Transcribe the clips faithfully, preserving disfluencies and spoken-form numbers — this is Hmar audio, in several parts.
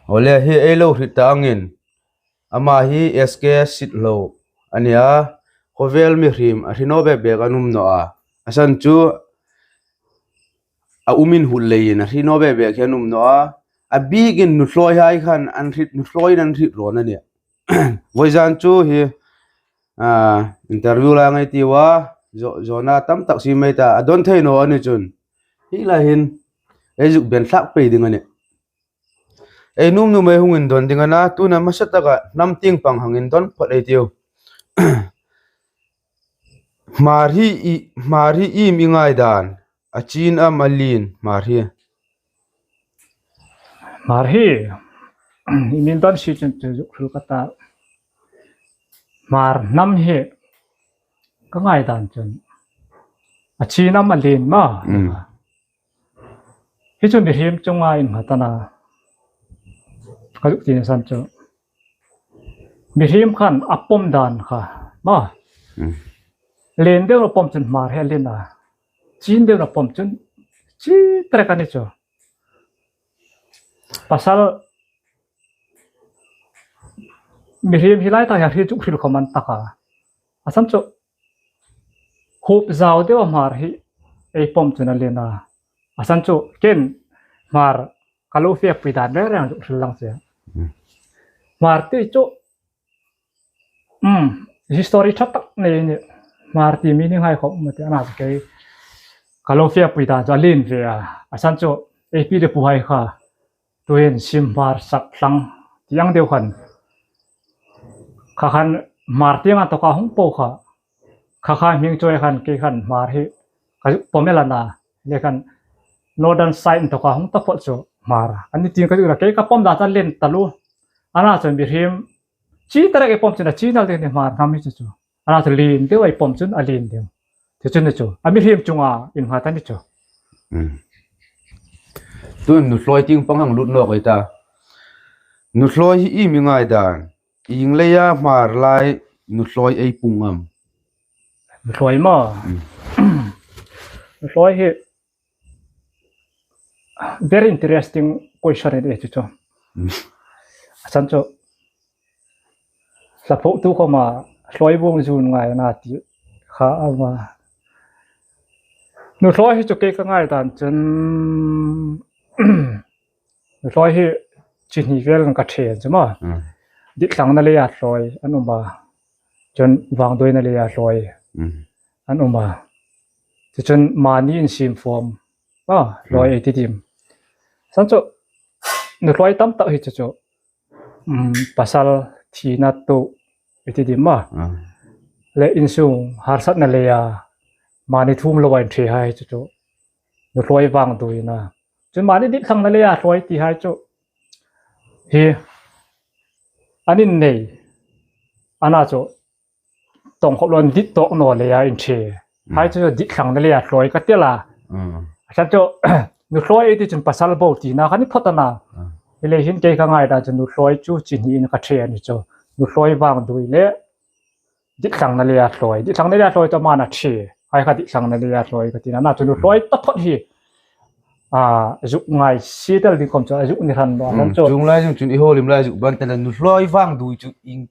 Awle, hi ei lo hriet ta angin, ama hi S K Sitlo a nih a, khawvel mihriem a hre naw bek bek an um naw a. A san chu a um inhut leiin a hre naw bek bek hi an um naw a. A bikin nuhluoihai khan an hriet, nuhluoiin an hriet rawn a nih. Vawizan chu hi, a, interview la ngai ti a, zo-, zawna tam tak si mai ta, a dawn thei naw a ni chun. Hi lai hin, ei zuk ben thlak pei ding a nih. Ei nuom nuom ei hung indawn ding a na, tuna hmasa taka hnam tieng pang hang indawn phawt ei tiu. Hmar hi i, Hmar hi iem i ngai dan, a chin am a lien, Hmar hi. Hmar hi, i min dawn si chun chu zuk hril ka ta. Hmar hnam hi ka ngai dan chun a chin am a lien maw. Mm. Hi chu mihriem chunga innghat a na. Ka zuk ti a san chu. Mihriem khan a pawm dan kha. Maw. Mm. Lien deuin a pawm chun Hmar hi a lien a. Chin deuin a pawm chun chin ta rek a ni chu. Pasal mihriem hi lai tak hi a hriet chu hril khawm an tak a. A san chu huop zau deuin Hmar hi ei pawm chun a lien a. A san chu ken Hmar ka lo fe pui dan reng reng zuk hril lang che. Mm. Hmar ti chu, um, history ṭha tak nei ni. Hmar ti meaning hai khawm ma ti a na chu kei ka lo fe pui dan chu a lien ve a. A san chu ei pi le puhai kha tuhin sim Hmar sak thlang ti ang deu khan. Kha khan Hmar tieng an tawka hung po kha. Kha kha hming chawi khan kei khan Hmar hi ka zuk pawm el a na. Le khan Northern side an tawka hung ta phawt chu Hmar. An ni tieng ka zuk la kei ka pawm dan chu a lien taluo. A na chun mihriem chin ta rek ei pawm chun a chin a lien ni Hmar hnam hi chu chu. A na chu lien deu ei pawm chun a lien deu. Chu chu ni chu. A mihriem chunga innghat a ni chu. Mm. Tun nuhluoi tieng pang hang lut nawk ei ta. Nuhluoi hi iem i ngai dan. Ieng leia Hmar lai nuhluoi ei pung am? Nuhluoi maw. Mm. Nuhluoi hi very interesting question ei ti chu chu. Mm. A san chu. Hla photu khawma hluoi bung zun ngai a na ti kha a um a. Nuhluoi hi chu kei ka ngai dan chun nuhluoi hi chi hni vel ka ṭhe chu maw. Mm. Ditthlangna leia hluoi an um a. Chun vangduoina leia hluoi. Mm. An um a. Chu chun mani insiem fawm. A, hluoi Mm. ei ti dim. San chu nuhluoi tam tak hi chu chu. Um, pasal thina tu ei ti dim maw. Ah. Le insung harsatna leia mani thum loa inṭhe hai chu chu. Nuhluoi vangduoina. Chun mani ditthlangna leia hluoi ti hai chu. Hi an innei. A na chu tawng khawp loin dit tawk naw leia inṭhe. Mm. Hai chu ditthlangna leia hluoi ka ti a. Mm. A san chu nuhluoi ei ti chun pasal bo tina kha ni phawt a na. Mm. Hi le hin kei ka ngai dan chu nuhluoi chu chi hniin ka ṭhe a ni chu. Nuhluoi vangduoi le ditthlangna leia hluoi. Ditthlangna leia hluoi chu a man a ṭhe. Hai kha ditthlangna leia hluoi ka ti a na. Chu nuhluoi taphawt hi. A, zuk ngai si tel ding khawm chu a zuk ni hran lo. Mm, chu. Chuong lai zung chun i hawlim lai zuk ban ta la nuhluoi vangduoi chu ieng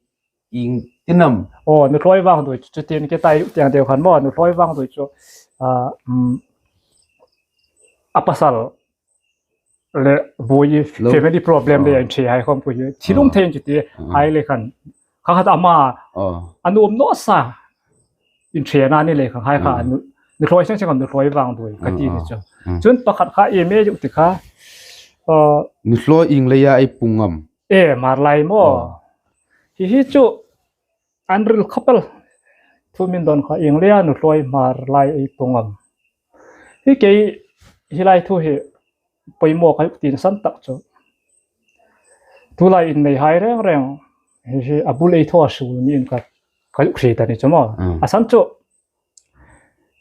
ieng tin am? Oh, nuhluoi vangduoi chu tin ke tai tiang deu khan maw, nuhluoi vangduoi chu, ah, um, a pasal le buoi Lo. family problem le Oh. inṭhe hai khawm pui. Thil um Oh. thei chu ti Oh. hai le khan. Kha khat ama Oh. a nuom naw sa inṭhe na ni le khan hai kha Oh. nu, nuhluoi seng seng nuhluoi vangduoi ka ti ni Oh. chu. Oh. Chun pakhat kha iem ei zuk ti kha. Uh, Nuhluoi ieng leia ei pung am? E, Hmar lai maw. Oh. Hi hi chu an ril khawp el. Thu min dawn kha ieng leia nuhluoi Hmar lai ei pung am. Hi kei hi lai thu hi poimaw ka zuk ti san tak chu. Tulai innei hai reng reng. Hi hi a bul ei thaw suol niin ka, ka zuk hriet a ni chu maw. Mm. A san chu.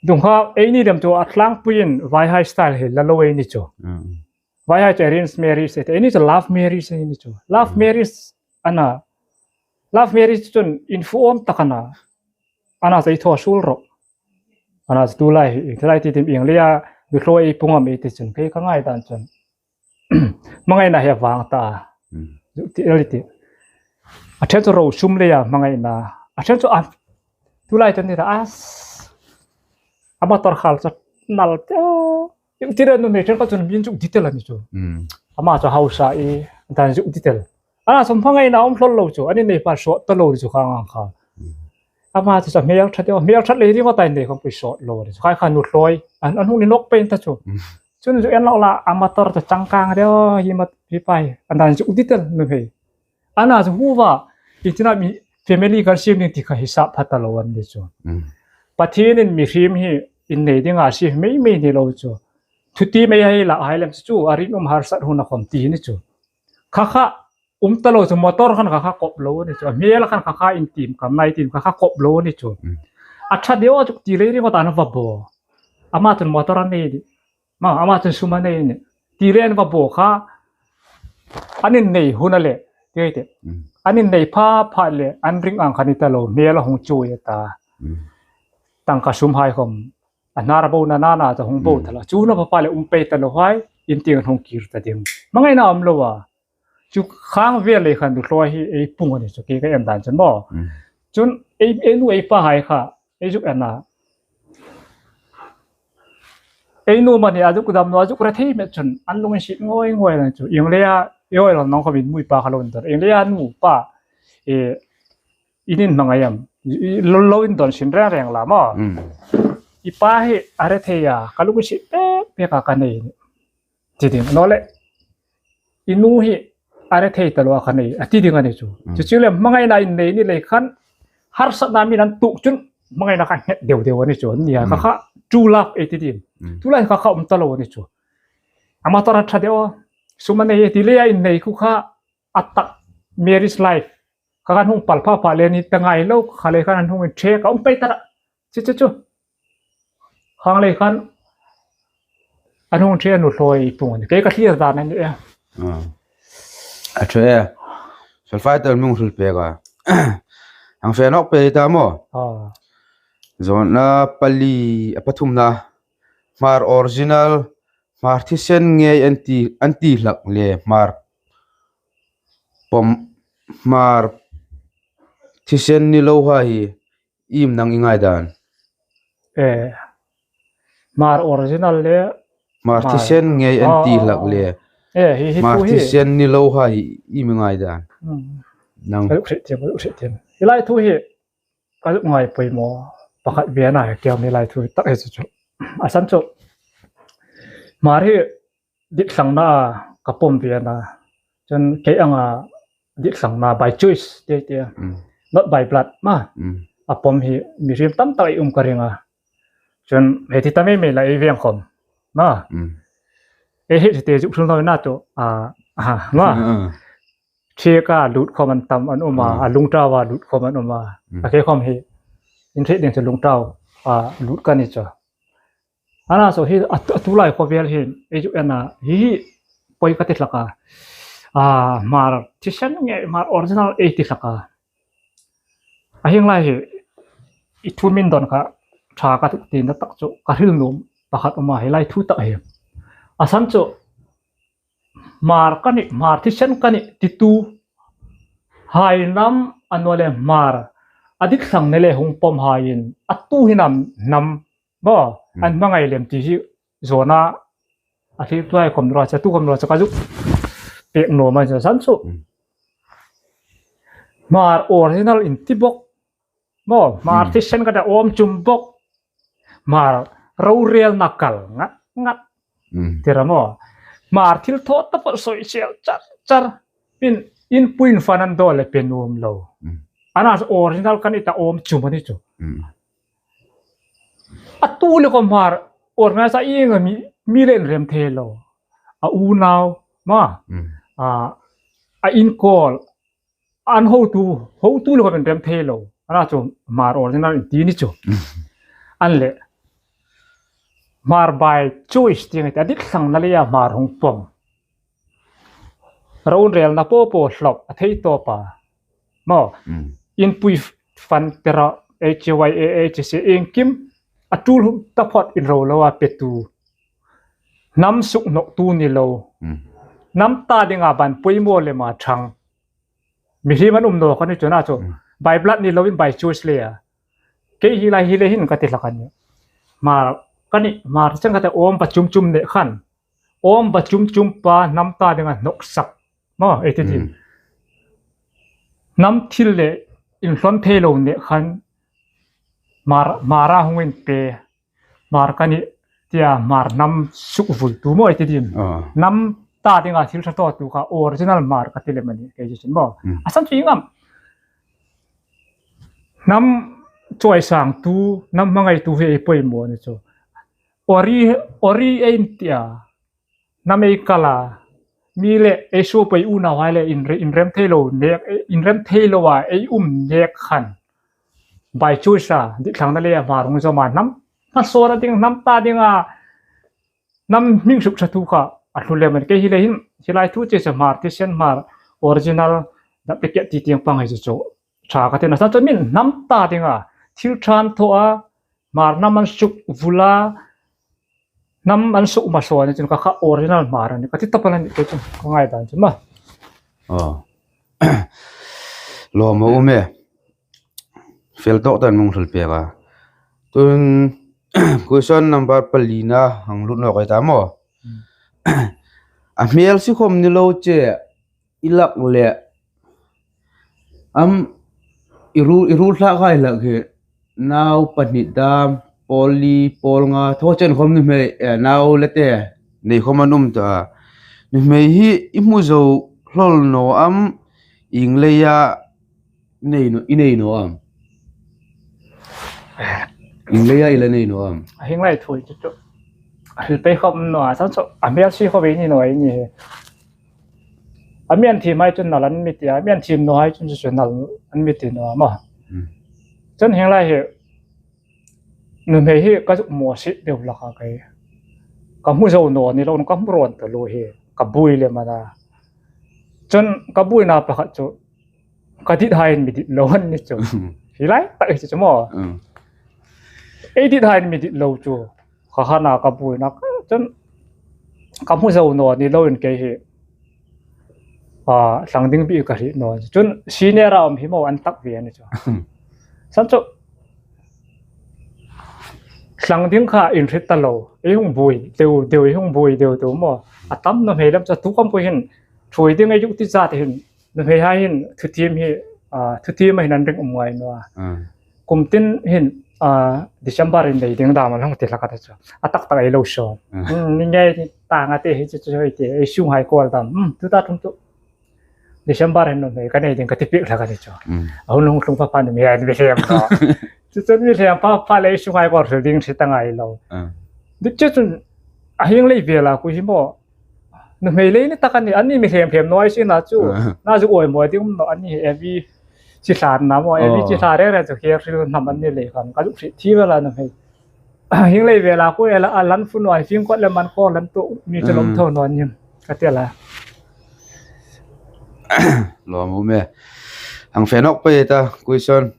Dung kha ei ni lem chu a tlangpuiin vaihai style hi la lo ei ni chu. Mm. Vaihai chu arranged marriage ei ti, ei ni chu love marriage ei ni chu. Love Mm. marriage a na. Love marriage chun infuom tak a na. A na chu ei thaw suol rawh. A na chu tulai hi, tulai ti dim ieng leia nuhluoi ei pung am ei ti chun kei ka ngai dan chun. Hmangaina hi a vang ta. Mm. Zuk ti el i tih. A ṭhen chu ro sum leia hmangaina. A ṭhen chu a, tulai ṭhen ni ta a, a motor khal chu nal te. Zuk ti el nuhmei ṭhen kha chun min zuk dit el a ni chu. Ama chu hausa i dan zuk dit el. Ana chu hmangaina um hlawl lo chu. An innei pa sawt ta lo ni chu kha ngang kha. Ama chu chu hmel ṭha deu, hmel ṭhat lei ring a ta innei khawm pui sawt lo ni chu. Khai kha nu hloi. An, an hung ni nawk pei ta chu. Chun zuk en lo la, a motor chu changkang deu, hi mat, hi pai. An dan zuk dit el nuhmei. Ana chu huwa, i tina mi family kan siem ding ti kha hisap pha ta lo an ni chu. Pathienin mihriem hi innei dinga sie mei mei ni lo chu. Thuti mei hai la hai lem chu, a rinum harsat huna khawm ti ni chu. Kha kha, um ta lo chu motor khan kha kha kop lo ni chu. A hmel khan kha kha in tim kam nai tim kha kha kop lo ni chu. A ṭha deu a zuk ti lei ring a ta na va bo. Ama chun motor a nei ni. Ma, ama chun sum a nei ni. Ti le an va bo kha. An innei hun a le. Ti te. An innei pha pha le. An ring ang khan i ta lo. Hmel a hung chu e ta. Tangka sum hai khawm. A hnar bo na na na ta hung bo ta la. Chu na pha pha le um pei ta lo hai. In tieng hung kir ta ding. Hmangaina um lo a. Chu khang vel lei khan nu hloi hi ei pung a ni chu. Kei ka en dan chun maw. Chun ei, ei nu ei pa hai kha. Ei zuk en a. Ei nu mani a zuk dam naw, a zuk rethei met chun, an lung insiet ngoi ngoi lang chu. Ieng leia, ei oi lo nang khawm in mu i pa kha lo indon. Ieng leia nu pa, e, in inhmangai am. I, i, lo, lo indon sin reng reng la maw. I pa hi a rethei a, ka lung insiet pek pek a ka nei. Ti ding. Naw le, i nu hi a rethei ta lo a ka nei, a ti ding a ni chu. Chu chu le hmangaina innei ni lei khan, harsatna min an tuok chun, hmangaina kha nghet deu deu a ni chu. Ni a kha kha, true love ei ti ding. Tulai kha kha um ta lo a ni chu. A motor a ṭha deu a, sum a nei ti leia innei khu kha, a tak marriage life. Kha khan hung pal pha pha le ni ta ngai lo, kha lei khan an hung inṭhe ka um pei ta ra. Chu chu chu. Khang lei khan an hung ṭhe nu hloi pung a ni. Kei ka thlir dan a ni e. A ṭhe e. Solfai tel mung sul pek a. Hang fe nawk pei ta maw. Zawna pali, a pathumna. Hmar original, Hmar thisen ngei an ti, an ti hlak le Hmar pom, Hmar thisen ni lo hai hi iem nang i ngai dan. E, Hmar original le Hmar thisen ngei an ti hlak le. E, hi, hi Hmar thisen ni lo hai hi iem i ngai dan. Nang. Ka luk hriet ṭhin, ka luk hriet ṭhin. Hi lai thu hi ka zuk ngai poimaw pakhat ve a na, kei mi lai thu tak hi chu chu. A san chu. Hmar hi ditthlangna ka pom ve a na. Chun kei anga ditthlangna by choice te te. Not by blood ma. A pom hi mihriem tam tak ei um ka ring a. Chun hei ti ta mei mei la ei veng khawm. Ma. Ei hei te zuk hril naw na tu. A, a, ma. Thiek a lut khawm an tam an um a, a lungtau a lut khawm an um a. A kei khawm hi, in hriet ding chu lungtau a lut ka ni chu. Ana chu hi, a, a tulai khawvel hi, ei zuk en a, hi hi, poi ka ti hlak a. A, Hmar thisen ngei, Hmar original ei ti hlak a. A hieng lai hi, i thu min don kha, ṭha ka tuk tina tak chu, ka hril nuom pakhat um a, hi lai thu tak hi. A san chu, Hmar ka nih, Hmar thisen ka nih titu hai nam a naw le Hmar a ditthlang ni le hung pom haiin a tu hi nam, nam maw an hmangai lem ti hi zawna a thil tuai khawm ruat che, tu khawm ruat che ka zuk pek nuom a san chu. Hmar original in ti bawk. Maw, Hmar thisen ka ta awm chum bawk. Hmar rorelna kal ngat ngat. Tira maw. Hmar thil thaw taphawt sawi sel char char. In, in puin fan an dawl le pe nuom lo. Ana original ka ni ta awm chum a ni chu. A tu le khawm Hmar original sa ieng a mi, mi le inrem thei lo. A unau, ma. A, a inkawl. An hotu, hotu le khawm inrem thei lo. Ana chu Hmar original in ti ni chu. An le. Hmar by choice ti ngai ta, a ditthlang na leia Hmar hung pom. Rorelna po po hlawp, a thei tawpa. Maw. In pui fan tera, H Y A H C iengkim, a tul taphawt inro lo a petu. Hnam suk nawktu ni lo. Hnam ta dinga ban poimaw le ma thang. Mihriem an um naw kha ni chu na chu. Mm. By blood ni loin by choice le a. Kei hi lai hi le hin ka ti hlak a nih. Hmar ka nih, Hmar chang ka ta awm pa chum chum ne khan. Awm pa chum chum pa hnam ta dinga hnawksak. Maw, ei ti ti. Mm. Hnam thil le inhlon thei lo ne khan Hmar, Hmara hung inpe. Hmar ka nih tia Hmar hnam sukvultu maw ei ti dim. Ah. Hnam ta dinga thil ṭha tawtu kha original Hmar ka ti lem a nih, kei chu chin maw. Mm. A san chu ieng am. Hnam choisangtu, hnam hmangaitu hi ei poimaw ni chu. Ori, ori ei inti a. Hnam ei kal a. Mi le ei suopui unauhai le inre-, inrem thei lo nek, inrem thei lo a, ei um nek khan. By choice a, dikthlangna le Hmar hung zawm a hnam. Hmasawnna ding, hnam ta dinga, hnam hming suk ṭhatu kha, a hlu lem a nih. Kei hi le hin, hi lai thu che che Hmar, thisen Hmar, original, duplicate ti tieng pang hi chu chu. Ṭha ka ti na, san chu min hnam ta dinga, thil ṭha an thaw a, Hmar hnam an sukvul a, hnam an suk hmasawn a ni chun kha kha original Hmar a nih. Ka ti ta pal a nih kei chu, ka ngaidan chu maw. Oh. Lawm a um e. Fel tawk tan mung hril pek a. Tun, question number palina hang lut nawk ei ta maw. Hmm. A hmel si khom ni lo che i lak le. Am i ruol, i ruol hlak hai lak hi. Nau pahni dam, pawl li, pawl nga, thaw chen khom nuhmei, eh, nau le te, nei khom an um ta. Nuhmei hi i hmu zo hlawl naw am, ieng leia nei naw, i nei naw am. Ieng leia i la nei naw am. A hieng lai thu chu chu. A hril pei khom naw a, san chu, a hmel si khom ei ni naw ei ni hi. A mi an thiem hai chun nal an mi ti a, a mi an thiem naw hai chun chu nal an mi ti naw maw. Hmm. Chun hieng lai hi, nuhmei hi ka zuk maw si deu hlak a kei. Ka hmu zo naw ni lo, ka hmu rawn ta lo hi, ka buoi lem a na. Chun ka buoina pakhat chu, ka dit hai mi dit lo an ni chu. Hi lai tak hi chu maw. Hmm. Ei dit hai mi dit lo chu. Kha kha na ka buoina ka chun ka hmu zo naw ni loin kei hi. A, thlang ding bik ka hriet naw. Chun senior a um hi maw an tak ve a ni chu. San chu thlang ding kha inhriet ta lo. Ei hung buoi deu deu, ei hung buoi deu deu maw. A tam nuhmei lam chu tu khom pui hin. Ṭhuoi ding ei zuk ti zat hin. Nuhmei hai hin thutiem hi, a, thutiem a hin an ring um ngai naw a. Ah. Kum tin hin, a, December in nei ding dam a hung ti hlak a ta chu. A tak tak ei lo sawn. Ah. Hmm, ni ngei ni tang a te hi chu chu hoi te, ei sung hai kawl dam. Hmm, tu ta tum tu. December hin nuhmei ka nei ding ka ti pik hlak a ni chu. Hmm. A hun hung tlung pha pha nuhmei hai mi hlem naw. Chu chun mi hlem pha pha le ei sung hai kawl hril ding si ta ngai lo. Ah. Dik chu chun a hieng lei vela ku hi maw. Nuhmei lei ni tak an ni, an ni mi hlem hlem naw ei si na chu. Ah. Na zu oi maw ding um naw an ni evi chi thlan na maw, evi chi thlan reng reng chu kher hril hnam an ni lei khan. Ka zu hriet thi vela nuhmei. Hieng lei vela ku ela a lan fu naw ei fing kot le man ko lan tu mi chu lom tho naw ni. Ka ti la. Lawm um e. Hang fe nawk pei ta, question.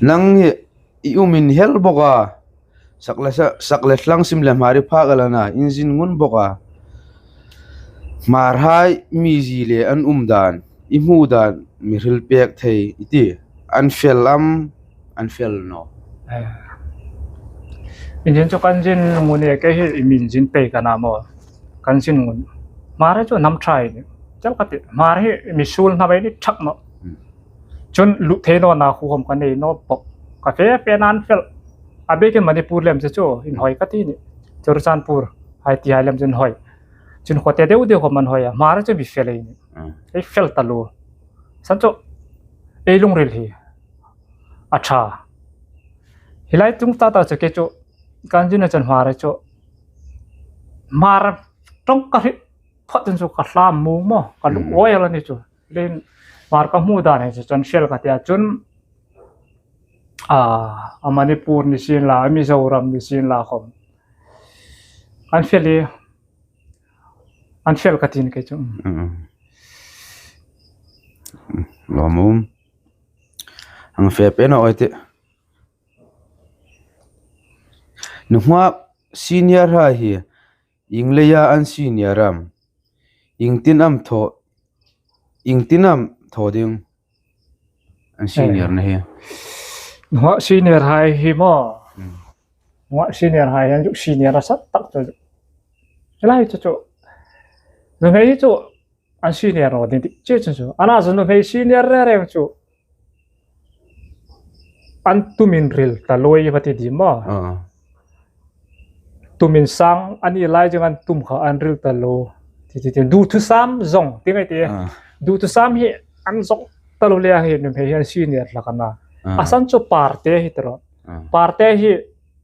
Nang hi i um inhel bawk a. Sak le sa-, sak le thlang sim le Hmar i phak a la na, inzin ngun bawk a. Hmar hai mizie le an um dan, i hmu dan, mi hril pek thei i ti. An fel am, an fel naw. Eh. Inzin chu kan zin ngun e, kei hi i min zin pei ka na maw. Kan zin ngun. Hmar chu hnam ṭha ei ni. Chal ka ti. Hmar hi mi suol hnam ei ni thak naw. Hmm. Chun lut thei nawna khu khom ka nei naw bawk. Ka fe fe nan fel. A bikin Manipur lem chu chu inhoi ka ti ni. Churachandpur hai ti hai lem chu inhoi. Chun khote deu deu khom an hoi a. Hmar chu mi fel ei ni. Hmm. Ei fel ta lo. San chu ei lungril hi a ṭha. Hi lai tung ta ta chu kei chu kan zin a chun Hmar chu. Hmar ṭawng ka hriet phawt chun chu ka hlam mung maw. Ka lung oi a la ni chu. Lin Hmar ka hmu dan hi chu chun fel ka ti a chun, a, a Manipur ni sien la, a Mizoram ni sien la khom. An fel hi, an fel ka ti ni kei chu. Mm. Lawm um. Hang fe pei naw ei ti. Nuhmei senior hai hi. Ieng leia an senior am? Iengtin am thaw, iengtin am thaw ding an senior na hi? Nuhmei senior hai hi maw. Hmm. Nuhmei senior hai hi an zuk senior a sat tak chu. Lai chu chu. Nuhmei chu an senior naw ding ti che chu chu. Ana chu nuhmei senior reng reng chu an tumin ril ta lo i va ti ding maw. Ah. Tumin sang a ni lai chun an tum kha an ril ta lo. Ti, ti, ti. Duthusam zong, ti ngai ti. Ah. Duthusam hi an zong ta lo le a hi nuhmei hi an senior hlak a na. Ah. A san chu parte hi tawh. Ah. Parte hi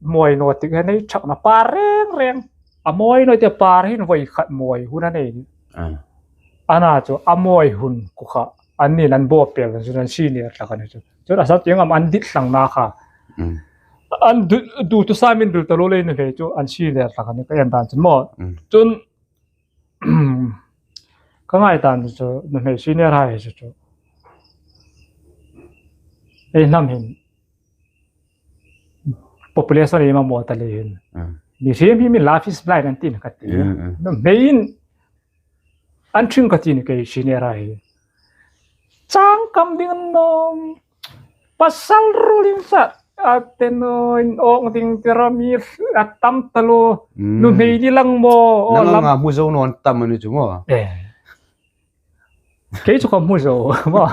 mawi naw ti kha nei chak na par reng reng. A mawi naw ti par hin voi khat mawi hun a nei. Ah. Ana chu a mawi hun ku kha. An nin an bo pel chu an senior hlak a ni chu. Chu a san chu ngam an dit thlang na kha. Mm. An du, duthusam in ril ta lo le nuhmei chu an senior hlak a ni ka en dan chu maw. Mm. Chun ka ngai dan chu nuhmei senior hai chu chu. Ei hnam hin population ei mamaw ta le hin. Mm. Mihriem hi mi love is blind an ti kha ti. Mm, mm. Nuhmei in an ṭhing ka ti ni kei senior hai. Chang kam ding an nawm. Pasal ruling sa. A te no in ong ding ti ra mi a tam ta lo. Mm. Nuhmei ni lang maw. O, nang lam nga hmu zo naw an tam a ni chu maw. Eh. Kei chu ka hmu zo maw.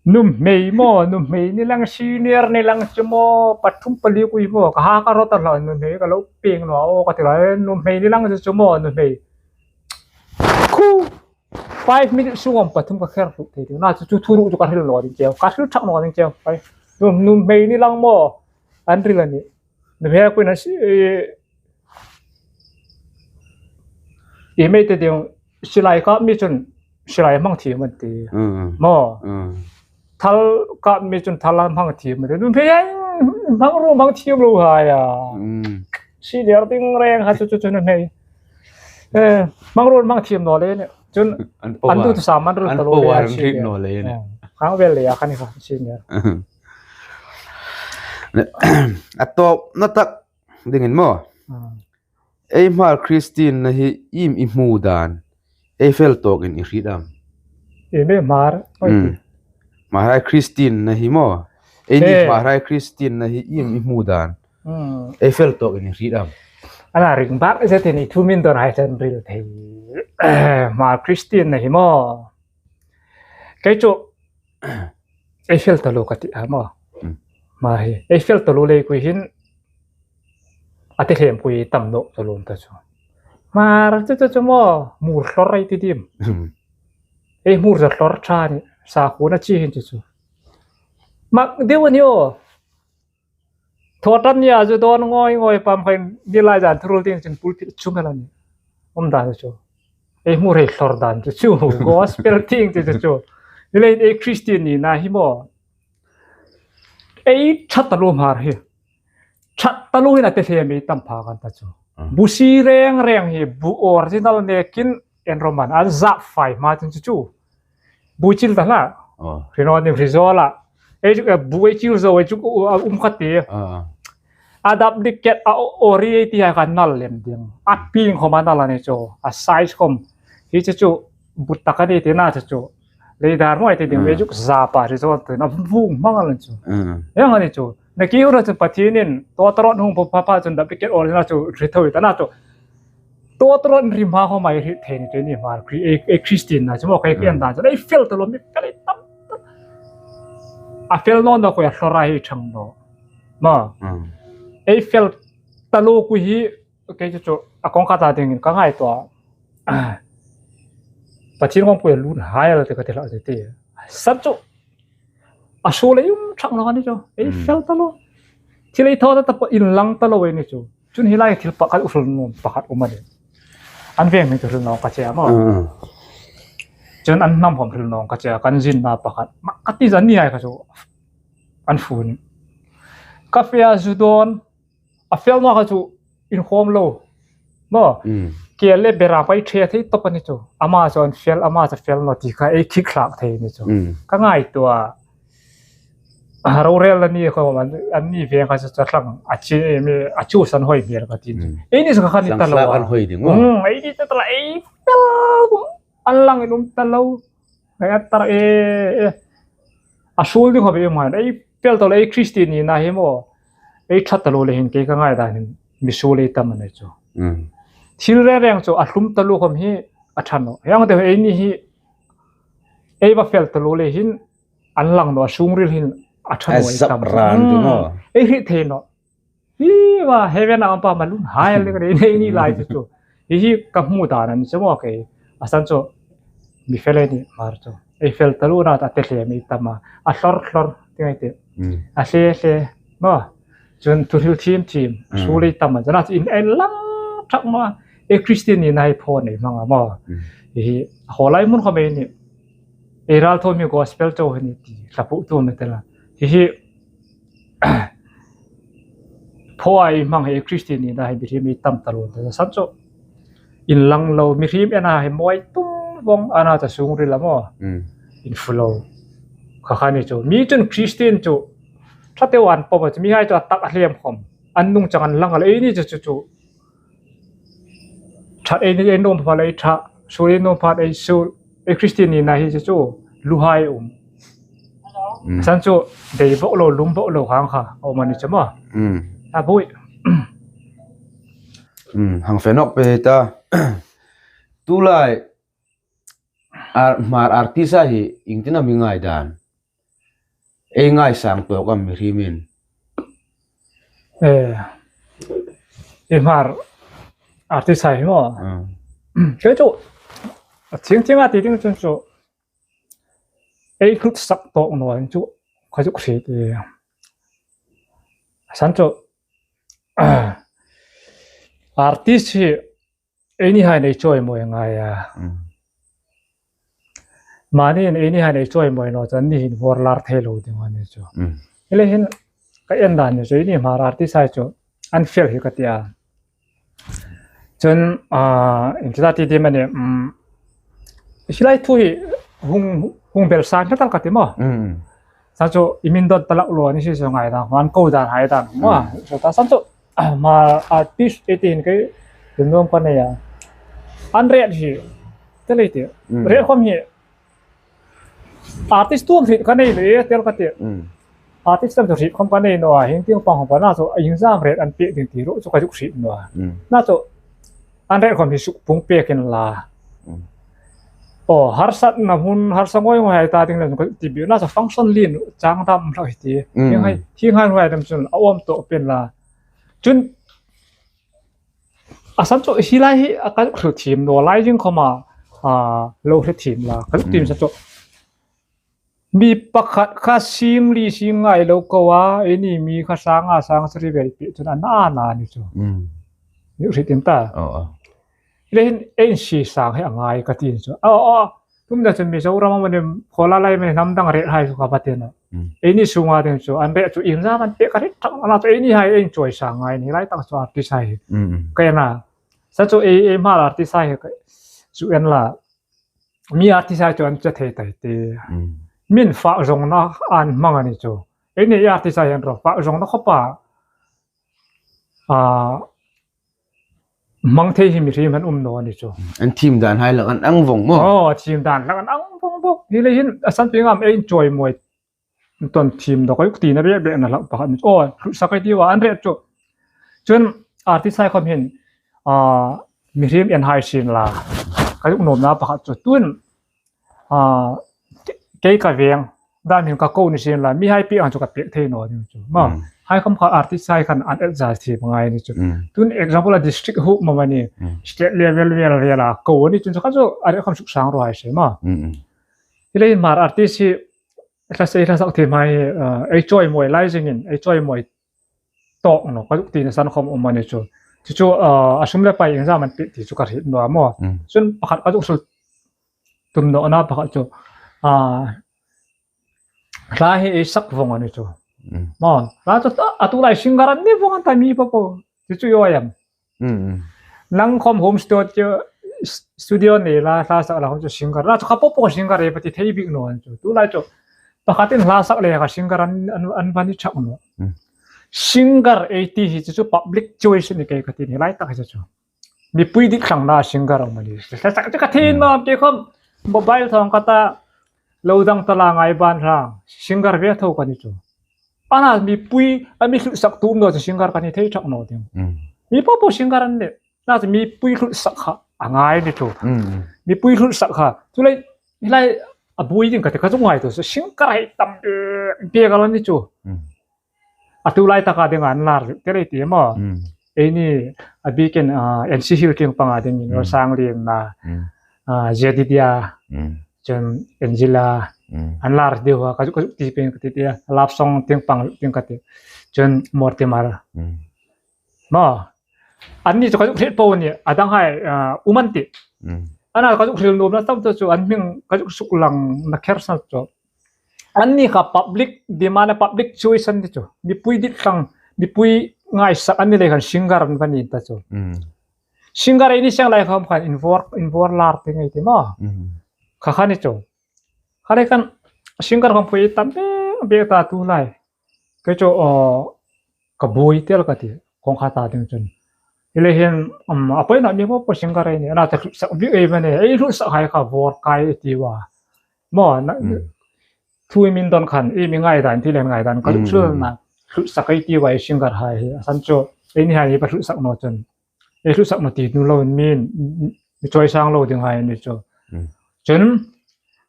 Nuhmei maw, nuhmei ni lang, senior ni lang chu maw, pathum pali kui maw, ka ha ka rawt a hla nuhmei ka lo ping naw, o ka ti lai, nuhmei ni lang chu maw, nuhmei. Khu, five minutes sung am pathum ka kher hlu thei ding. Na chu, chu thu ru chu ka hril naw ding che, ka hril thak naw ding che. Ai, nu, nuhmei ni lang maw, an ril a ni. Nuhmei kui na si, eh, i mei te ding silai kap mi chun silai hmang thiem an ti. Mm. Maw. Mm. Thal kap mi chun thal hmang thiem an ti. Nuhmei ai hmang ro hmang thiem lo hai a. Mm. Senior ding reng ha chu chu chu nuhmei. Eh, hmang ro hmang thiem naw le ni. Chun an po an a. Duthusam an ril ta lo le a an senior. Naw le ni. Eh, khang vel le a kha ni kha senior. A tawpna tak dingin maw. Ah. Ei Hmar Christian na hi iem i hmu dan, ei fel tawkin i hriet am? Ei me Hmar, oi. Mm. Hmar hai Christian na hi maw. Ei ni. Eh. Hmar hai Christian na hi iem i hmu dan. Mm. Ei fel tawkin i hriet am? Ana ring bak zet in i thu min don hai chan ril thei. Hmar Christian na hi maw. Kei chu ei fel ta lo ka ti a maw. Mm. Hmar hi ei fel ta lo le kui hin a ti hlem kui tam naw ta lo ta chu. Hmar chu chu chu maw, hmur hlor ei ti dim. Mm. Ei hmur za hlor ṭha ni, sa khu na chi hin chu chu. Mak deu a ni o. Thaw tan nia zu dawn ngoi ngoi pam khain ni lai zan thurul ding chun pulpit chung a la ni. Um dan chu. Ei hmur hei hlor dan chu chu. Gospel thing chu chu chu. Ni le ei Christian ni na hi maw. Ei ṭhat ta lo Hmar hi. Ṭhat ta lo hin a te hle mi tam pha kan ta chu. Ah. Busi reng reng hi bu original nekin en Roman an zap fai ma chun chu chu. Bu chil ta hla. Oh. Hrinaw ni hri zo la. Ei chu, eh, bu ei chil zo, ei chu, uh, um kha ti. Ah. A duplicate a o-, ori ei ti hai kha nal lem ding. A ping khom a nal a ni chu. A size khom. Hi chu chu, bu tak a ni ti na chu chu. Leidar maw ei ti ding, ah, ei chu za pa hri zo ti na vung hmang a ni chu. Ah. Ei ang a ni chu. Na ki ura chu Pathienin, tua tarawt hung pha pha chun duplicate original chu hre thoi ta na chu. Tua tarawt ri hma khom ei hriet thei ni te ni Hmar Chri-, ei, ei Christian na chu maw kei, mm, kei en dan chu. Ei fel ta lo mi fel ei tam ta. A fel naw naw kha a hlor a hi chang naw. Maw. Mm. Ei fel ta lo kui hi kei chu chu a kawng ka ta dingin ka ngaituo. Pathien kawngpui a lun hai a la te ka ti hla ti ti. San chu. A suol ei um chak naw a ni chu. Ei, mm, fel ta lo. Thil ei thaw ta ta pawh inlang ta lo ei ni chu. Chun hi lai thil pakhat u hril nuom pakhat um a ni. An veng mi chu hril naw ka che a maw. Mm. Chun an hnam khom hril naw ka che a, kan zinna pakhat. Ma ka ti zan ni ai kha chu. An fu ni. Ka fe a zu dawn. A fel naw kha chu inkhawm lo. Maw. Mm. Ke le bera pai che thei tawp a ni chu. Ama chu an fel, ama chu fel naw ti kha ei khik hlak thei ni chu. Mm. Ka ngaituo a. A rorel a ni kha, an, an ni veng kha chu thlang a chi, mi, a chu san hoi hmel ka ti. Mm. Ei ni sa kha ni Thlang ta lo hlak a. An hoi ding, Hmm, ei ni ta la, ei fel an lang in um ta lo. Ei a tar e, e. A suol ding kha be man. Ei fel ta lo, ei Christian nina hi maw. Ei ṭha ta lo le hin kei ka ngai dan hin. Mi suol ei tam a ni chu. Mm. Thil reng reng chu a hlum ta lo khom hi a ṭha naw. Hieng te ei ni hi ei va fel ta lo le hin an lang naw, a sungril hin a ṭha naw, A ei zap tam. ran chu Hmm. naw. Ei hriet thei naw. Hi va heaven a um pa ma lun hai le ka nei nei ni lai chu chu. Hi hi ka hmu dan a ni chu maw kei. A san chu mi fel ei ni Hmar chu. Ei fel ta lo na ta te hle mi tam a. A hlor hlor ti ngai te. Mm. A hle hle. Maw. Chun thuhril thim thim. Mm. Suol ei tam a. Chun a chu in ei lang ṭhak maw. Ei Christian nina hi phaw nei hmang a maw. Mm. Hi hi. Haw lai mun khom ei ni. Ei ral thaw mi gospel chau hi ni ti. Hlapu tu mi te la. Hi hi. Phaw ei hmang hi Christian nina hi mihriem ei tam ta lo. Ta san chu. In lang lo mihriem en a hi mawi tum vong a na ta sungril a maw. Mm. In fu lo. Kha kha ni chu. Mi chun Christian chu. Ṭha te wan pawm a chu. Mi hai chu a tak a hlem khom. An nung chang an lang a lo. Ei ni chu chu chu. Ṭha ei ni ei nuom pha le ei ṭha. Suol ei nuom pha ei suol. Ei Christian nina hi chu chu. Lu hai um. Mm. San chu dei bok lo, lum bok lo khang kha. Aw ma ni chu maw. Mm. A bui. Mm, hang fe nawk pei ta. Tulai ar, Hmar artist a hi iengtin am i ngai dan? Ei ngaisang tawk am mihriemin? Eh, ei Hmar artist hai maw. Mm. Kei chu, a thing thing a ti ding chun chu, ei hlut sak tawk naw hin chu, ka zuk hriet e. San chu, artist hi, ei ni hai nei chawimawi ngai a. Mm. Mani in ei ni hai nei chawimawi naw chun ni hin vor lar thei lo ding a ni chu. Mm. Hi le hin ka en dan ni chu ei ni Hmar artist hai chu an fel hi ka ti a. Chun, ah, iengtin a ti ding am a ni, mm, hi lai thu hi hung, hung bel san ka tal ka ti maw. Mm. Sa chu i min don ta lak lo ni si so ngai dan, hman ko dan hai dan. Maw, Mm. so ta san chu, ah, Hmar artist ei ti hin kei, tin dom ka nei a. An rate hi, te lei ti. Mm. Rate khom hi, artist tuom hriet ka nei le, tel ka ti. Mm. Artist tam chu hriet khom ka nei naw a, hin tieng pang khom ka na chu, a iengzam rate an pek ding ti ro chu ka zuk hriet naw a. Mm. Na chu, an rate khom hi suk pung pek in la. Mm. Aw, harsatna hmun, harsa ngoi ngoi hai ta ding le ka ti bi, na chu function lien chang dam hlak hi ti. Mm. Hieng hai, hieng hai nuai dam chun a awm tawk pen la. Chun, a san chu hi lai hi a ka hre thiem naw lai zing khom a, a, lo hre thiem la, ka hre thiem Mm. sa chu. Mi pakhat kha sing li sing ngai lo ko a, ei ni mi kha sang a sang sari vel pi chun a na na ni chu. Mm. Ni hre thiem ta. Oh, oh. Le hin ei si sang hi a ngai ka ti chu. Oh, oh. Tum da chun Mizoram amanih, khawla lai amanih, hnam dang rate hai chu ka va ti naw. Mm. Ei ni sunga ding chu, an rate chu iengzam an pek ka hriet tak a na chu ei ni hai ei chawi sang ngai ni lai tak chu artist hai. Mm, mm. Ka en a. Sa chu ei, ei Hmar artist hai ka chu en la. Mi artist hai chu an che thei tai ti. Mm. Min fak zawngna an hmang a ni chu. Ei ni artist hai an ro fak zawngna khop a. A, hmang thei hi mihriem an um naw a ni chu. An thiem dan hai lak an ang vong maw. Oh, thiem dan lak an ang vong vong. Hi le hin a san pi ngam ei chawimawi. Ton thiem dawk ei ti na be be na lak pakhat ni. Oh, hlut sak ei ti a an rate chu. Chun artist hai khom hin, a, mihriem en hai sien la. Ka zuk nuomna pakhat chu. Tun, a, ke-, kei ka veng. Dam hin ka ko ni sien la. Mi hai pek ang chu ka pek thei naw ding chu. Maw. Mm. Hai khom kha artist hai khan an adjust thiem ngai ni chu. Mm. Tun example a district huop amanih. Mm. State level vel vel a ko ni chun chu kha chu a rate khom suk sang ro hai se maw. Mm, mm. Hi le hin Hmar artist hi hla sei hla sak thiem hai, ah, ei chawimawi lai zingin, ei chawimawi tawk naw, ka zuk tina san khom um a ni chu. Chu chu, ah, a sum le pai iengzam an pek ti chu ka hriet naw a maw. Mm. Chun pakhat ka zuk suol tum nawna pakhat chu, ah, hla hi ei sak vong a ni chu. Mm. Maw, hla chu a, a tu lai singer an ni vong an ta mi po po. Chu chu i awi am. Mm, mm. Nang khom home studio, studio nei la, hla sak la khom chu singer. La chu kha po po singer ei pa ti thei bik naw a ni chu. Tu lai chu Pakhatin hla sak le kha singer an, an, an va ni chak naw. Hmm. Singer ei ti hi chu public choice ni kei ka ti ni lai tak hi chu. Mipui dit thlangna singer um a ni. Hla sak chu ka thei naw, kei khawm mobile thawng ka ta lo dang ta la ngai ban hla. Singer ve tho ka ni chu. Ana mipui, a mi hlut sak tu um naw chu singer ka ni thei chak naw ding. Hmm. Mi po po singer an ni. Na chu mipui hlut sak kha a ngai ni chu. Hmm. Mipui hlut sak kha. Chu lai, lai a buoi ding ka ti ka chu ngai tu. Singer ei tam bek bek a la ni chu. Hmm. A tu lai taka ding an lar te rei ti maw. Hmm. Ei ni a bikin, ah, N C Hill tieng panga ding ni Hmm. sang lien na. Hmm. Ah, Jedidia. Hmm. Chun Angela. Hmm. An lar deu ha ka chu, ka chu ti pen ka ti ti a. Love song tieng pang tieng ka ti. Chun Mortimer. Hmm. Maw. An ni chu ka chu hriet po ni. A dang hai, ah, um an ti. Hmm. Ana ka chu hril nuom na tam chu chu an hming ka chu suk lang na kher sa chu. An ni kha public demand, public choice an ni chu. Mipui dit tlang, mipui ngaisak an ni le khan singer an va ni ta chu. Hmm. Singer ei ni seng lai khawm khan involve, involve lar te ngei ti maw. Hmm. Kha kha ni chu. Kha le khan singer khawm pui tam bek bek ta tu lai. Kei chu, aw, ka buoi tel ka ti, kawng kha ta ding chun. Hi le hin, um, a poina mi po po singer ei ni, ana ta hlut sak bik ei mani, ei hlut sak hai kha vor kai ti wa. Maw, na, Hmm. thu i min don khan, i mi ngai dan, ti len ngai dan, ka Hmm, hlut hmm, na, hlut sak ei ti wa ei singer hai hi, a san chu, ei ni hai hi pa hlut sak naw chun. Ei hlut sak naw ti nu lo in min, mi choi sang lo ding hai ni chu. Hmm. Chun,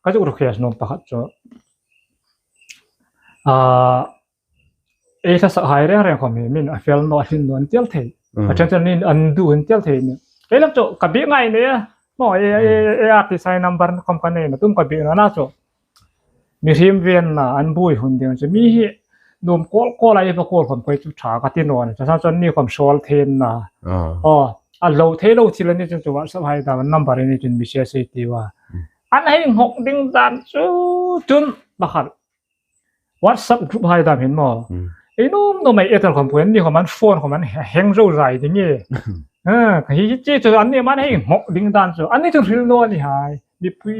ka chu request nuom pakhat chu. Ah, ei hla sak hai reng reng khawm hi, min a fel naw, a hlin naw an ti el thei. Hmm. A chen chen nin an du an ti el thei ni. Ei lam chu ka bik ngai ni. Maw, ei, ei, Hmm. ei artist hai number khawm ka nei na, tum ka bik naw na chu. Mihriem venna an buoi hun ding chu. Mi hi nuom kawl kawl a ei va kawl khawm kei chu ṭha ka ti naw ni. Chu san chun ni khawm sawl thei na. Ah. Aw, a lo thei lo thil a ni chun chu WhatsApp hai dam number a ni chun message ei ti wa. Hmm. An hei nghok ding dan chu chun pakhat. WhatsApp group hai dam hin maw. Hmm. Ei nuom nuom ei add khawm pui, an ni khawm an phone khawm an hang zo zai ding e. Ha, ka hi chi chu an ni man hei nghok ding dan chu. An ni chu hril naw ni hai. Mipui,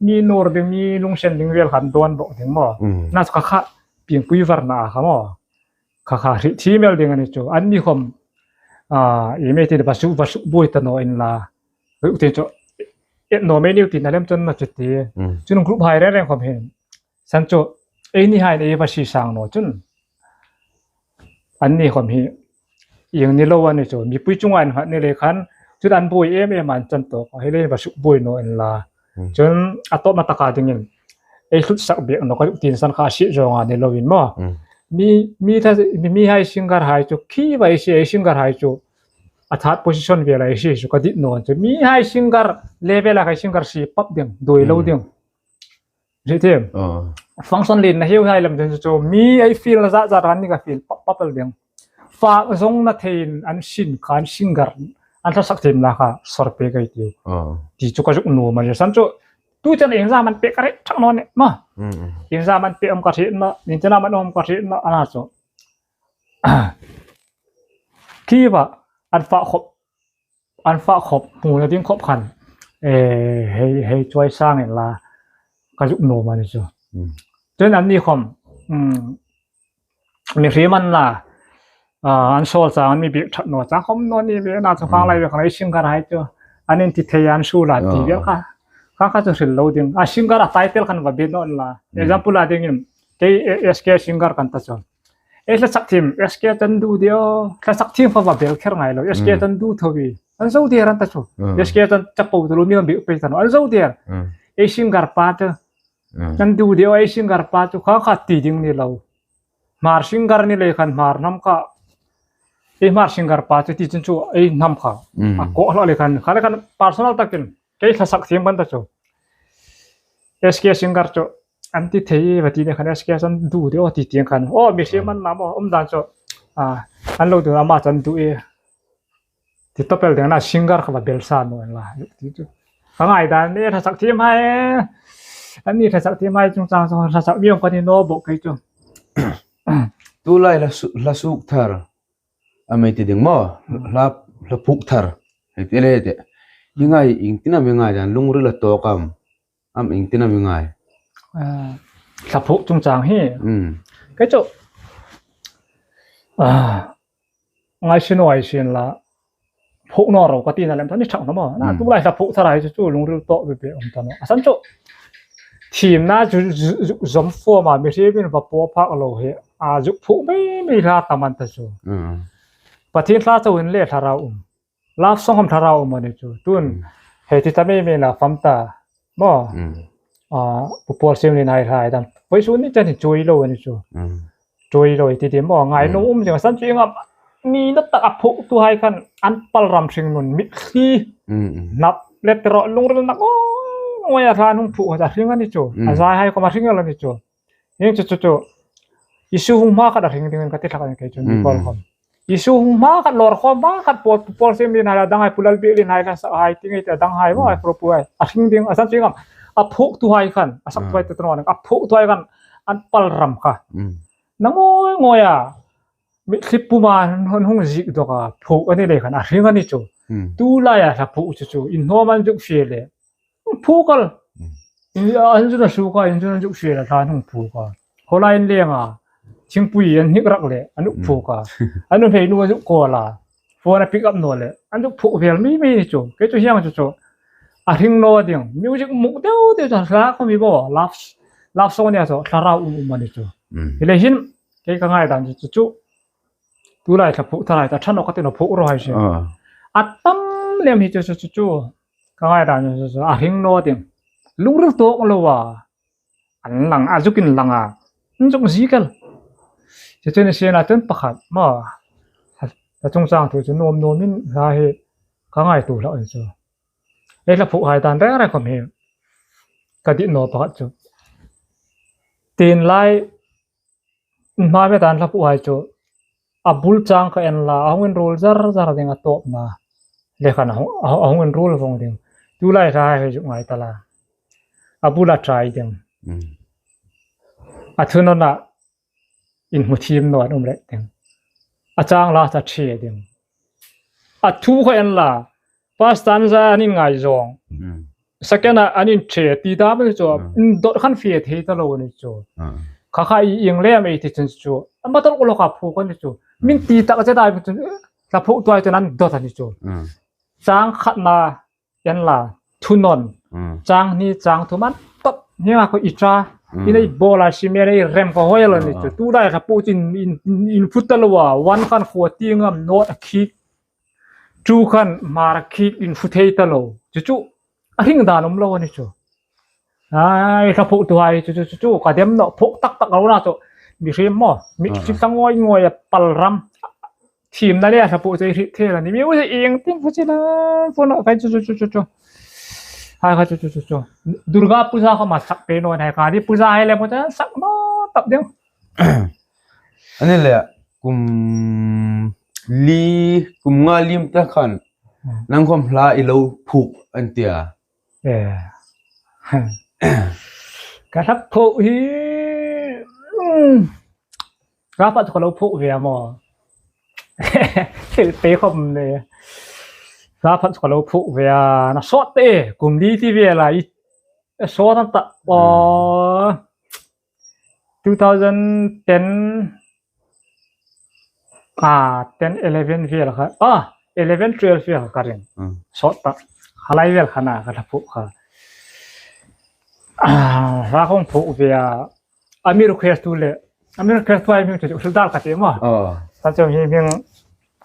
mi nawr ding, mi lungsen ding vel khan dawn bok ding maw. Hmm. Na chu kha kha, piengpui varna kha maw. Kha kha hriet thiem el ding a ni chu. An ni khawm, ah, i mei ti va suk, va suk buoi ta naw in la. Ru ti chu, et naw mei niu ti na lem chun na chu ti. Hmm. Chun group hai reng reng khawm hin. San chu, ei ni hai nei va si sang naw chun. An ni khawm hi, ieng ni lo a ni chu. Mipui chunga innghat ni le khan, chun an buoi em em an chan tawk. Hi le va suk buoi naw in la. Hmm. Chun, a tawpna taka dingin, ei hlut sak bek naw ka ti san kha si zawng a ni lo in maw. Hmm. Mi, mi tha, mi, mi hai singer hai chu, khi vai si ei singer hai chu. A third position vel a ei si chu ka dit naw chu. Mi hai singer, level a hai singer si pap ding, doi lo Hmm. ding. Ri thiem. Ah. Function lien na hiu hai lam chen chu mi ei feel na zat zat han ni ka feel pap pap el ding. Fa zong na thein an sin khan singer an hla sak thiem na kha sor pe kai tiu. Ah. Ti chu ka zuk nuom a ni san chu tu chan eng za man pe ka ri thak naw ni ma. Mm, mm. Eng za man pe om ka ri na, ning chena man om ka ri na ana chu. Khi va an fa khop an fa khop, hmu na ding khop khan, eh, hei, hei chuai sang in la, ka zuk nuom a ni chu. Mm. Chuan an ni khawm, mm, mihriem an la, ah, an sawl chang, an mi bik ṭhat naw chang khawm naw ni ve na chu khang lai ve khan ei singer hai chu. An in ti thei an su la ti ve kha. Kha kha chu hril lo ding. A singer a title khan va be naw la. Mm. Example a dingin, kei, eh, S K singer kan ta chu. Ei hla sak thiem, S K chan du dio. Hla sak thiem kha va bel kher ngai lo. S K chan du tho vi. An zo der an ta chu. Mm. S K chan chapo tu lo mi an bi pe ta no. An zo der. Mm. Ei singer pa chu. Mm. Chan du dio ei singer pa chu kha kha ti ding ni lo. Hmar singer ni le khan Hmar hnam kha. Ei Hmar singer pa chu ti chun chu ei hnam kha. Mm. A ko hla le khan, kha le khan personal takin. Kei hla sak thiem kan ta chu. S K singer chu an ti thei va ti ni khan S K chan du de o ti tiang khan. O, mihriem an na maw, um dan chu. A, an lo du ama chan du e. Ti tawp el ding na singer kha va bel sa naw la. Ti chu. Ka ngai dan ni hla sak thiem hai. An ni hla sak thiem hai chungchang chu hla sak mi awm ka ni naw bawk kei chu. Tulai hla su-, hla suk thar. Am ei ti ding maw, hla, hla puk thar. Hei ti le te. Hi ngai, ieng tin am i ngai dan, lungril a tawk am. Am ieng tin am i ngai. Ah, Hla phuok chungchang hi. Mm. Kei chu, ah, ngai sin, ngai sin la, phuok naw ro ka tina lem ta ni chak na maw. Na, mm, tu lai hla phuok thar hai chu chu lungril tawk bik bik um ta naw. A san chu, thiemna chu, chu, chu zom fawm a, mihriemin va puo phak lo hi. A zuk phuok mei mei hla ta man ta chu. Mm. Pathien hla chauh in le thlarau um. Love song khom thlarau um a ni chu. Tun, mm, hei ti ta mei mei la fam ta. Maw. Mm. A, Pu Paul Siemlien hai hla hai dam. Vawisun ni chan hi chuoi lo a ni chu. Mm. Chuoi lo ti ti maw. Ngai, mm, nuom um zing a san chu ieng am. Ni na tak a phuoktuhai khan an pal ram hringnun mitthli. Mm, mm. Nap let ro lungril nak, o, ngoi a hla hung phuok a hring a ni chu. Mm. A zai hai khom a hring a ni chu. Hieng chu chu chu. Isu hung hma khat a hring dingin ka ti hlak a ni kei chu, mm, mi pawl khom. Isu hung hma khat, lawr khom hma khat, Paul, Paul Siemlien hai, a dang hai, Pu Lalbiaklien hai, la sa hai, ti ngei te a dang hai, mm, maw, a propu hai. A hring ding, a san chu ieng am. A phuoktuhai khan, a saktuhai, mm, te tawng a, a phuoktuhai khan, an pal ram kha. Mm. Na ngoi ngoi a. Mitthli puma hung, hung zik dawk a, phuok a ni lei khan, a hring a ni chu. Mm. Tu lai a hla phuok chu chu, in hnuom an zuk fie le. Phuok a. Mm. In, an zuk a suok a, in zuk an zuk fie le, hla hung phuok a. Khawlai in leng a, thingpui an hnik rak le, an zuk, mm, phuok a. An nuhmei nu an zuk call a. Phone a pick up naw le, an zuk phuok vel mei mei ni chu. Kei chu hieng chu chu. A hring naw ding. Music muk deu deu chu hla khom hi bo. Love, love song nia chu, thlarau um um a ni chu. Mm. Hi le hin, kei ka ngaidan chu chu chu. Tu lai hla phuok thar hai ta, ṭha naw ka ti naw, phuok ro hai si. Ah. A tam lem hi chu chu chu chu. Ka ngaidan chu chu chu. A hring naw ding. Lungril tawk lo a. An lang, a zuk inlang a. An zuk zik el. Chu chu ni sien a, chun pakhat maw. A chungchang thu chu nuom nuomin hla hi ka ngaituo hlak a ni chu. Ei hla phuok hai dan reng reng khom hi. Ka dit naw pakhat chu. Tin lai, hma met an hla phuok hai chu. A bul chang kha en la, a hung inruol zar zar ding a tawpna. Le khan a hung, a hung inruol vong ding. Tu lai hla hai zuk ngai ta la. A bul a ṭai ding. Mm. A thu nawn a, inhmu thiem naw an um leh ding. A chang la sa ṭhe ding. A thu kha en la, first stanza an inngaizawng. Mm. Second a an inṭhe ti ta mai chu, mm, indawt khan fie thei ta lo a ni chu. Ah. Kha kha ieng lem ei ti chun chu. A ma tawk lawk a phuok a ni chu. Min, mm, ti tak che dai chun, hla phuoktuhai chun an dawt a ni chu. Mm. Chang khatna en la, thu nawn. Mm. Chang hni, chang thum an tawp. Hieng a kha i ṭha. Mm. In ei bawl a, cement ei rem kha hoi lo ni chu. Ah. Tu lai hla phuok chu in, in, in, in fut ta lo a. One khan khuo tieng am nawt a khik. Chu khan hmar khi in fu thei ta lo. Chu chu a hring dan um lo a ni chu. Ai, hla phuoktuhai chu chu chu chu ka dem naw, phuok tak tak lo na chu. Mihriem maw, mi, ah, khi ta ngoi ngoi a pal ram. Thiemna le hla phuok chu i hriet thei a ni. Mi u ieng tin fu chi na, fu naw kai chu chu chu chu chu. Hai kha chu chu chu chu. Durga Puja kha ma sak pei naw hai kha ni, Puja hai le mo cha sak naw tap ding. A ni le, kum li, kum nga liem ta khan, hmm, nang khom hla i lo phuok an tia. Eh. Ka hla phuok hi, hmm, ka phat ka lo phuok ve a maw. Thil pei khom le. Ka phat ka lo phuok ve a, na sawt te, kum li ti ve la i, sawt an ta. Hmm. Aw. Two thousand ten, ah, ten, eleven vel kha, ah, eleven, twelve vel kha ka ring. Mm. Sawt ta. Kha lai vel kha na ka hla phuok kha. Ah, hla khom phuok ve a. A mi request tu le. A mi request tu ai mi chu hril dal ka ti maw. Oh. Ta chu hi mi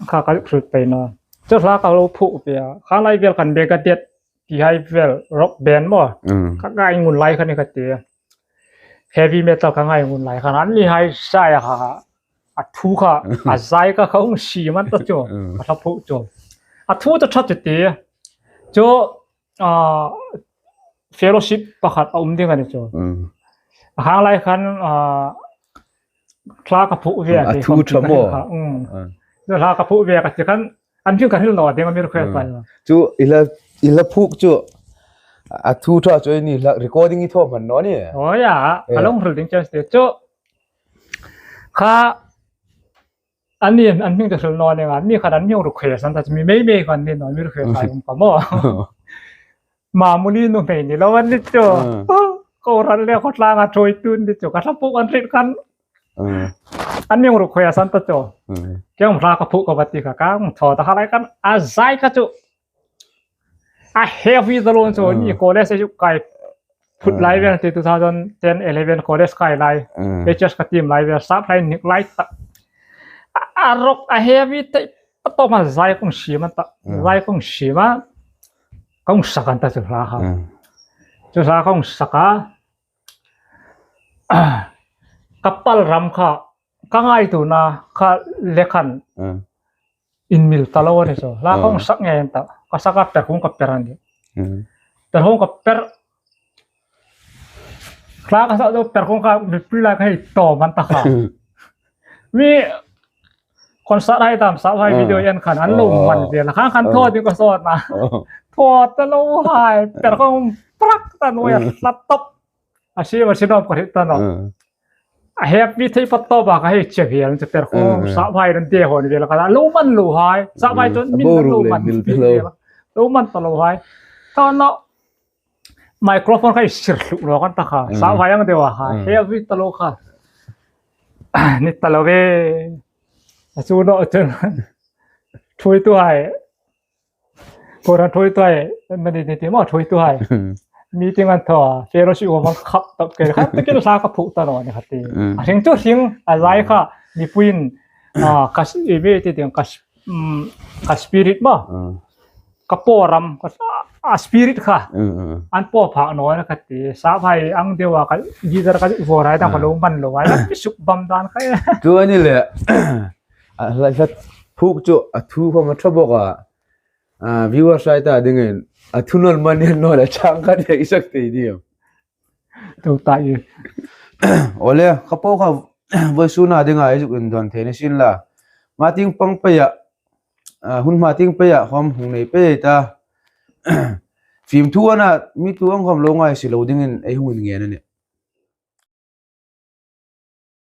kha ka hril pei naw. Chu hla ka lo phuok ve a. Kha lai vel khan Megadeth ti hai vel rock band maw. Mm. Ka ngai ngun lai kha ni ka ti. Heavy metal ka ngai ngun lai kha. An ni hai sa a kha. A thu kha, a zai kha ka hung si man ta chu. Mm. Ka hla phuok chu. A thu chu ṭha chu ti. Chu, ah, fellowship pakhat a um ding a ni chu. Mm. A hang lai khan, ah, hla ka phuok ve a, a thu ṭha maw. Mm. Ah. Hla ka phuok ve ka ti khan, an hming ka hril naw ding a mi request, mm, pai. Chu i hla, i hla phuok chu, a thu ṭha chu i ni hla recording i thaw hman naw ni. Oh ya, eh, a lo hril ding chance te chu. Kha, an ni, an hming chu hril naw ni a, mi khan an hming request an ta chu mi mei mei khan ni naw mi request, mm, ai um ka maw. Mamuli nuhmei ni lo an ni chu. Ah. ko ran le ko tlanga ṭhuoitu ni chu ka hla phuok an rit khan. An mi ruok khoi a san ta chu. Keng hla ka phuok ka va ti kha ka thaw ta kha lai khan a zai kha chu. A heavy ta lo chu ni college chu kai phut lai vel ti two thousand ten eleven college kai lai. H S ka tim lai vel sap lai nik lai ta. A rok a heavy te pa to ma zai kong si ma ta. Zai kong si ma. Kong sak an ta chu hla kha. Chu hla kong sak a. Ka pal ram kha ka ngaituona kha le khan inmil ta lo a ni chu. Hla kong sak ngei an ta. Ka sak a per kong ka per an ni. Per kong ka per. Hla ka sak chu per kong ka mi pui lai ka hei to man ta kha. Mi concert hai tam sa hai video en khan an lo man vel khan khan thaw ding ka sawt na. Thaw ta lo hai per kong prak ta nuoi a hla top. A si ma si nom ka hriet ta naw. A heavy thei pa to ba ka hei che vel che per kong sa hai ran de hon vel ka lo man lo hai. Sa hai chu min lo man vel. Lo man ta lo hai. Ta naw. Microphone kha i sir hluk lo kan ta kha. Sa vai ang dewa kha. Heavy ta lo kha. Ni ta lo ve. A chu no chun. Ṭhuoitu hai. Ko ran ṭhuoitu hai. Mani ni ti mo ṭhuoitu hai. Meeting an thaw. Fellowship o man khap tak ke. Kha te ke sa ka phu ta no ni kha ti. A hring chu hring a zai kha. Ni puin. A ka si ve ti ding ka si um, ka spirit ma. Ka po ram, ka a spirit kha. An po pha no na ka ti. Sa vai ang dewa ka leader ka vo rai dang ka lo man lo ai. Mi suk bam dan kha. Chu a ni le. A la sa phuk chu a thu kha ma tha bok a. A viewers hai ta dingin a thu non man ni no la chang ka de isak te di. Tu ta i. Ole, ka po kha voisun a dinga i zuk indon thei ni sin la. Ma ting pang pe ya. A, hun ma ting pe ya khom hung nei pe ta. Film thu ana mi tu ang khom lo ngai si lo dingin ei hung in ngen a ni.